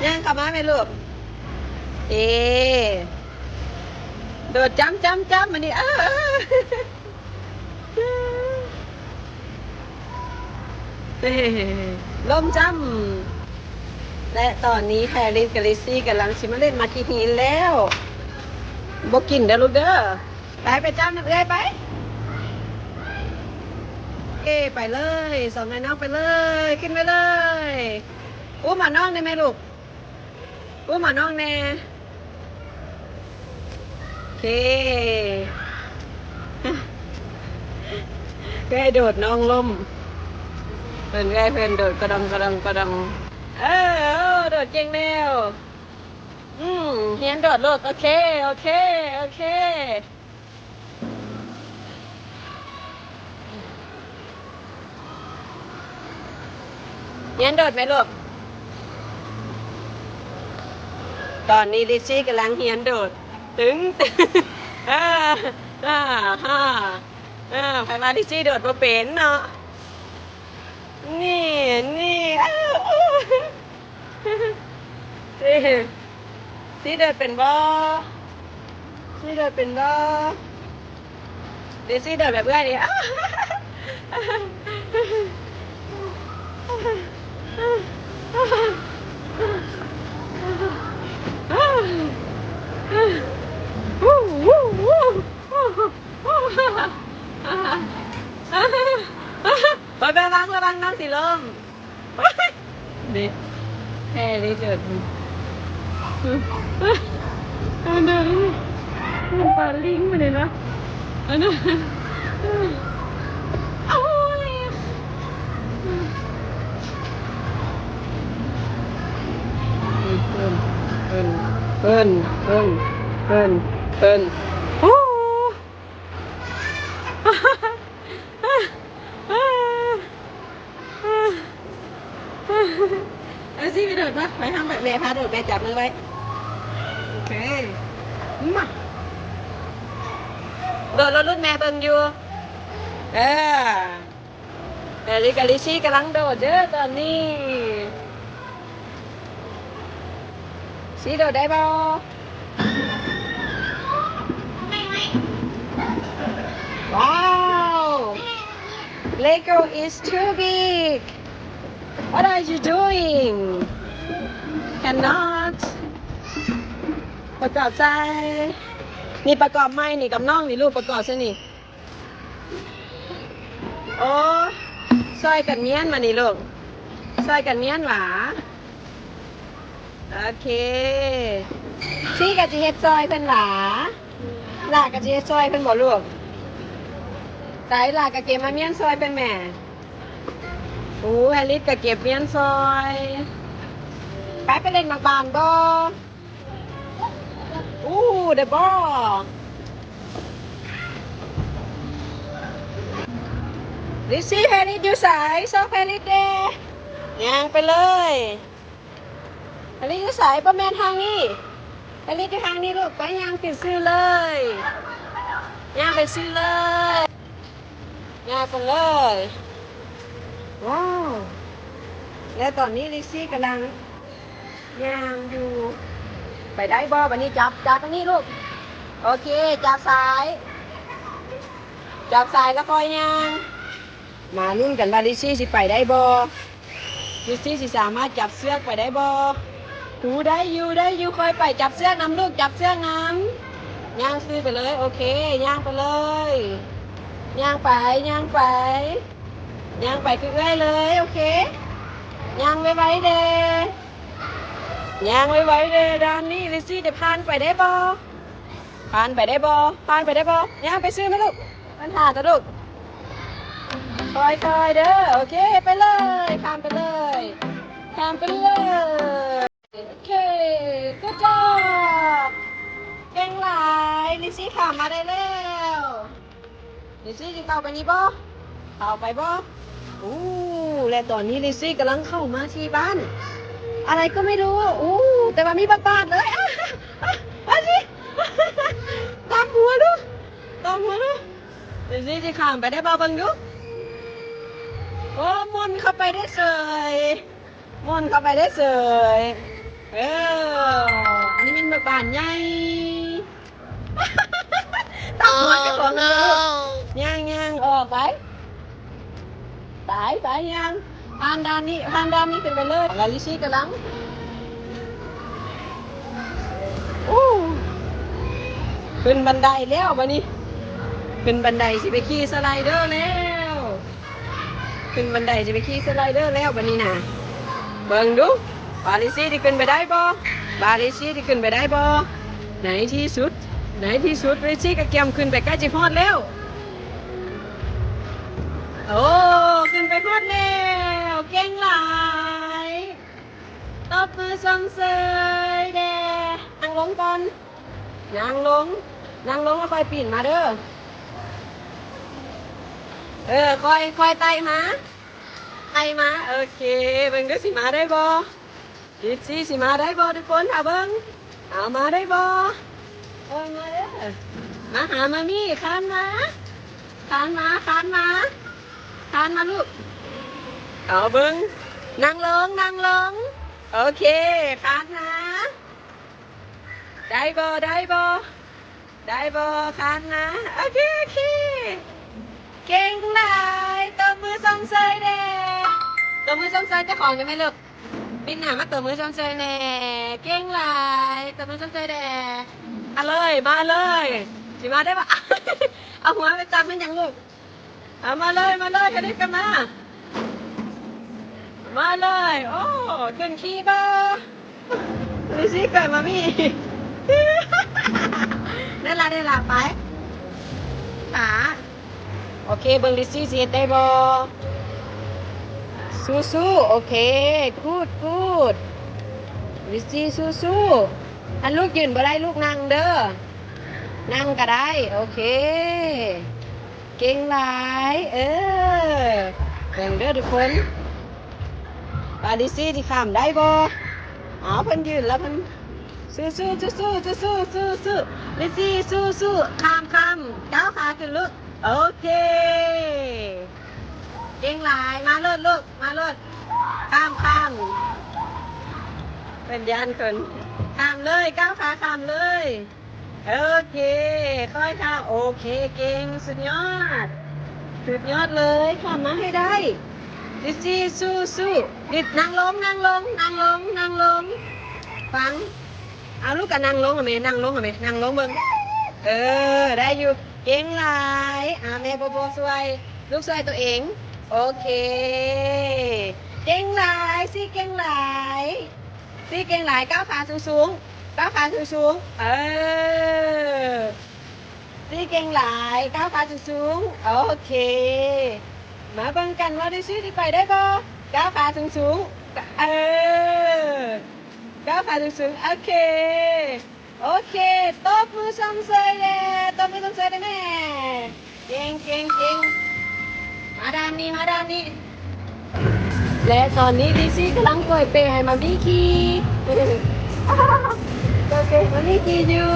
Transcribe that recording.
ຍ່າງເຂົ້າມາແມ່ລູກ. ເອ ໂດດຈ້ຳໆໆ ມານີ້ ເອີ ເອີ ລົ້ມຈ້ຳ. ແລະ ຕອນນີ້ແຮລິດກັບລິຊຊີກຳລັງຊິມາຫຼິ້ນໝາກຂີ້ຫີນແລ້ວ. ບໍ່ກິນເດີ້ລູກເດີ້. ໄປ ໄປຈ້ຳນຳເອື້ອຍໄປ. ເອ ໄປເລີຍ ສອງອ້າຍນ້ອງໄປເລີຍ ຂຶ້ນໄປເລີຍ. ອຸ້ມເອົານ້ອງແດ່ແມ່ລູກ. ອຸ້ມເອົານ້ອງແດ່. ໂອເຄ ເອື້ອຍໂດດນ້ອງລົ້ມ. ເພິ່ນ ເອື້ອຍເພິ່ນໂດດກະດອງ ກະດອງ ກະດອງ. ເອີ ໂດດເກັ່ງແລ້ວ. ອືມ ຮຽນໂດດລູກ. ໂອເຄ ໂອເຄ ໂອເຄ. ຮຽນໂດດແມ່ລູກ. ຕອນນີ້ລິຊຊີກຳລັງຮຽນໂດດ. ຕຶງ ເອີ ເອີ ເອີ ໃຜວ່າລິຊຊີໂດດບໍ່ເປັນເນາະ. ນີ້ ນີ້ ເອີ. ຊີ ຊີໂດດເປັນບໍ່? ຊີໂດດເປັນບໍ່? ເດຊີໂດດແບບເອື້ອຍນີ້. ໄປໆ ລະວັງ ລະວັງນ້ອງຊິລົ້ມ. ເດ້ ແຮລິດເດີດ ອັນນັ້ນປາລິງມານີ້ນະ ອັນນັ້ນ ໂອ້ຍ ເອີ້ນ ເອີ້ນ ໂອ້. ເອົາຊິໄປໂດດມາ ໄປທາງແມ່ພາໂດດ ແມ່ຈັບມືໄວ້. ໂອເຄ ມາ ໂດດໂລດ ລຸ້ນແມ່ເບິ່ງຢູ່. ເອີ ແອລິກກັບລິຊີກຳລັງໂດດເດີຕອນນີ້. ຊີໂດດໄດ້ບໍ່? ວ້າວ Lego is too big. What are you doing? Cannot. ປະກອບໃສ່ ນີ້ປະກອບໃໝ່ນີ້ກັບນ້ອງນີ້ລູກ ປະກອບໃສ່ນີ້. ໂອ້ ຊ່ອຍກັນມ້ຽນມານີ້ລູກ ຊ່ອຍກັນມ້ຽນຫວາ. ໂອເຄ ຊີກະຊິເຮັດຊ່ອຍເພິ່ນຫວາ. ຫຼ້າກະຊິເຮັດຊ່ອຍເພິ່ນບໍ່ລູກ? ໃສ ຫຼ້າກະເກັບມາມ້ຽນຊ່ອຍເພິ່ນແໝ່. ໂອ້ ແຮລິດກະເກັບມ້ຽນຊ່ອຍ. ໄປ ໄປຫຼິ້ນໝາກບານບໍ່? ອູ້ ເດບອລ ລິຊຊີ ແຮລິດຢູ່ໃສ? ຊອກແຮລິດແດ່. ຍ່າງໄປເລີຍ. ແຮລິດຢູ່ໃສ? ບໍ່ແມ່ນທາງນີ້ ແຮລິດຢູ່ທາງນີ້ລູກ. ໄປ ຍ່າງໄປຊື່ເລີຍ ຍ່າງໄປຊື່ເລີຍ. ຍ່າງໄປເລີຍ. ວ້າວ ແລະ ຕອນນີ້ລິຊຊີກຳລັງຍ່າງຢູ່. ໄປໄດ້ບໍ່? ບາດນີ້ຈັບ ຈັບອັນນີ້ລູກ. ໂອເຄ ຈັບສາຍ ຈັບສາຍແລ້ວຄ່ອຍຍ່າງ. ມາລຸ້ນກັນວ່າລິຊຊີຊິໄປໄດ້ບໍ່? ລິຊຊີຊິສາມາດຈັບເຊືອກໄປໄດ້ບໍ່? ໂອ້ ໄດ້ຢູ່ ໄດ້ຢູ່ ຄ່ອຍໄປ. ຈັບເຊືອກນຳລູກ ຈັບເຊືອກນຳ. ຍ່າງຊື່ໄປເລີຍ. ໂອເຄ ຍ່າງໄປເລີຍ ຍ່າງໄປ ຍ່າງໄປ ຍ່າງໄປຄືເອື້ອຍເລີຍ. ໂອເຄ ຍ່າງໄວໆແດ່ ຍ່າງໄວໆແດ່. ດ່ານນີ້ລິຊຊີຈະຜ່ານໄປໄດ້ບໍ່? ຜ່ານໄປໄດ້ບໍ່? ຜ່ານໄປໄດ້ບໍ່? ຍ່າງໄປຊື່ແມ່ລູກ. ມັນຫາຕະລຸກ ຄ່ອຍໆເດີ. ໂອເຄ ໄປເລີຍ ຂ້າມໄປເລີຍ ຂ້າມໄປເລີຍ. ໂອເຄ Good job ເກັ່ງຫຼາຍ. ລິຊຊີຂ້າມມາໄດ້ແລ້ວ. ລິຊຊີຊິເຂົ້າໄປນີ້ບໍ່? ເຂົ້າໄປບໍ່? ໂອ້ ແລະ ຕອນນີ້ລິຊຊີກຳລັງເຂົ້າມາທີ່ບ້ານ ອາໄລກໍໄມ່ຮູ້. ໂອ້ ແຕ່ວ່າມີບັກບາດເລີຍ. ອາ ອາ ອາຊິ ຕຳຫົວດູ ຕຳຫົວດູ. ເດຊີຊິຂ້າມໄປໄດ້ບໍ່ ເບິ່ງດູ. ໂອ້ ໝຸ່ນເຂົ້າໄປໄດ້ເສີຍ ໝຸ່ນເຂົ້າໄປໄດ້ເສີຍ. ເອີ ອັນນີ້ແມ່ນໝາກບານໃຫຍ່. ຕາມຫົວເຈົ້າຂອງ Oh no. ຍ່າງໆ ອອກໄປ. ໄປ ໄປ ຍ່າງ ຜ່ານດ່ານນີ້ ຜ່ານດ່ານນີ້ຂຶ້ນໄປເລີຍ. ລາລິຊີກຳລັງ ໂອ້ ຂຶ້ນບັນໄດແລ້ວບາດນີ້ ຂຶ້ນບັນໄດຊິໄປຂີ່ສະໄລເດີແລ້ວ. ຂຶ້ນບັນໄດຊິໄປຂີ່ສະໄລເດີແລ້ວບາດນີ້ນະ. ເບິ່ງດູ ບາລິຊີຊິຂຶ້ນໄປໄດ້ບໍ່? ບາລິຊີຊິຂຶ້ນໄປໄດ້ບໍ່? ໃນທີ່ສຸດ ໃນທີ່ສຸດ ລິຊີກໍກຽມຂຶ້ນໄປ ໃກ້ຊິຮອດແລ້ວ. ໂອ້ ຂຶ້ນໄປຮອດແລ້ວ ເກັ່ງຫຼາຍ ຕົບມືຊົມເຊີຍແດ່. ນັ່ງລົງກ່ອນ ນັ່ງລົງ ນັ່ງລົງແລ້ວຄ່ອຍປີນມາເດີ. ເອີ ຄ່ອຍ ຄ່ອຍໄຕ່ມາ ໄຕ່ມາ. ໂອເຄ ເບິ່ງດູຊິມາໄດ້ບໍ່? ລິຊີຊິມາໄດ້ບໍ່ທຸກຄົນ? ຖ້າເບິ່ງ ເອົາ ມາໄດ້ບໍ່? ເອີ ມາເດີ ມາຫາມາມີ່ ຄານມາ ຄານມາ ຄານມາ ຄານມາລູກ. ເອົາເບິ່ງ ນັ່ງລົງ ນັ່ງລົງ. ໂອເຄ ຄານມາ ໄດ້ບໍ່? ໄດ້ບໍ່? ໄດ້ບໍ່? ຄານມາ. ໂອເຄ ໂອເຄ ເກັ່ງຫຼາຍ ຕົບມືຊົມເຊີຍແດ່. ຕົບມືຊົມເຊີຍເຈົ້າຂອງໄດ້ໄໝລູກ? ປິ່ນໜ້າມາຕົບມືຊົມເຊີຍແດ່. ເກັ່ງຫຼາຍ ຕົບມືຊົມເຊີຍແດ່. ມາເລີຍ ມາເລີຍ ຊິມາໄດ້ບໍ່? ເອົາຫົວໄປຈັບແມ່ນຫຍັງລູກ? ເອົາ ມາເລີຍ ມາເລີຍ ກະດິກກັນມາ ມາເລີຍ. ໂອ້ ຂຶ້ນຂີ່ບໍ່? ລິຊີເກີດມາມີ່ ໄດ້ລະ ໄດ້ລະ ໄປ ປາ. ໂອເຄ ເບິ່ງລິຊີຊິເຮັດໄດ້ບໍ່? ສູ້ໆ ໂອເຄ ກູດ ກູດ ລິຊີສູ້ໆ. ອັນລູກຢືນບໍ່ໄດ້ ລູກນັ່ງເດີ ນັ່ງກໍໄດ້. ໂອເຄ ເກັ່ງຫຼາຍ ເອີ ເບິ່ງເດີທຸກຄົນ ວ່າລິຊີຊິຂ້າມໄດ້ບໍ່? ເອົາ ເພິ່ນຢືນແລ້ວ ເພິ່ນ ສູ້ໆ ສູ້ໆ ສູ້ໆ ສູ້ໆ ລິຊີສູ້ໆ ຂ້າມ ຂ້າມ ກ້າວຂາຂຶ້ນລູກ. ໂອເຄ ເກັ່ງຫຼາຍ ມາໂລດລູກ ມາໂລດ ຂ້າມ ຂ້າມ ເພິ່ນຢ້ານຄົນ ຂ້າມເລີຍ ກ້າວຂາຂ້າມເລີຍ. ໂອເຄ ຄ່ອຍຂ້າມ ໂອເຄ ເກັ່ງ ສຸດຍອດ ສຸດຍອດເລີຍ ຂ້າມມາໃຫ້ໄດ້. ລິຊີສູ້ໆ ລິ ນັ່ງລົງ ນັ່ງລົງ ນັ່ງລົງ ນັ່ງລົງ ຟັງ ເອົາລູກກະນັ່ງລົງຫັ້ນແມ ນັ່ງລົງຫັ້ນແມ ນັ່ງລົງເບິ່ງ ເອີ ໄດ້ຢູ່ ເກັ່ງຫຼາຍ. ອາ ແມ່ບໍ່ ບໍ່ຊ່ວຍ ລູກຊ່ວຍຕົວເອງ. ໂອເຄ ເກັ່ງຫຼາຍ ຊິເກັ່ງຫຼາຍ ຊິເກັ່ງຫຼາຍ ກ້າວຂາສູງໆ ກ້າວຂາສູງໆ ເອີ ຊິເກັ່ງຫຼາຍ ກ້າວຂາສູງໆ. ໂອເຄ ມາເບິ່ງກັນວ່າລິຊີຊິໄປໄດ້ບໍ່? ກ້າວຂາສູງໆ ເອີ ກ້າວຂາສູງໆ ໂອເຄ ໂອເຄ ຕົບມືຊົມເຊີຍແດ່ ຕົບມືຊົມເຊີຍແດ່ແມ່ ເກັ່ງ ເກັ່ງ ເກັ່ງ ມາດ້ານນີ້ ມາດ້ານນີ້. ແລະຕອນນີ້ລິຊີກຳລັງປ່ອຍເປໃຫ້ມາມີ່ຂີ່ ປ່ອຍເປໃຫ້ມາມີ່ຂີ່ຢູ່.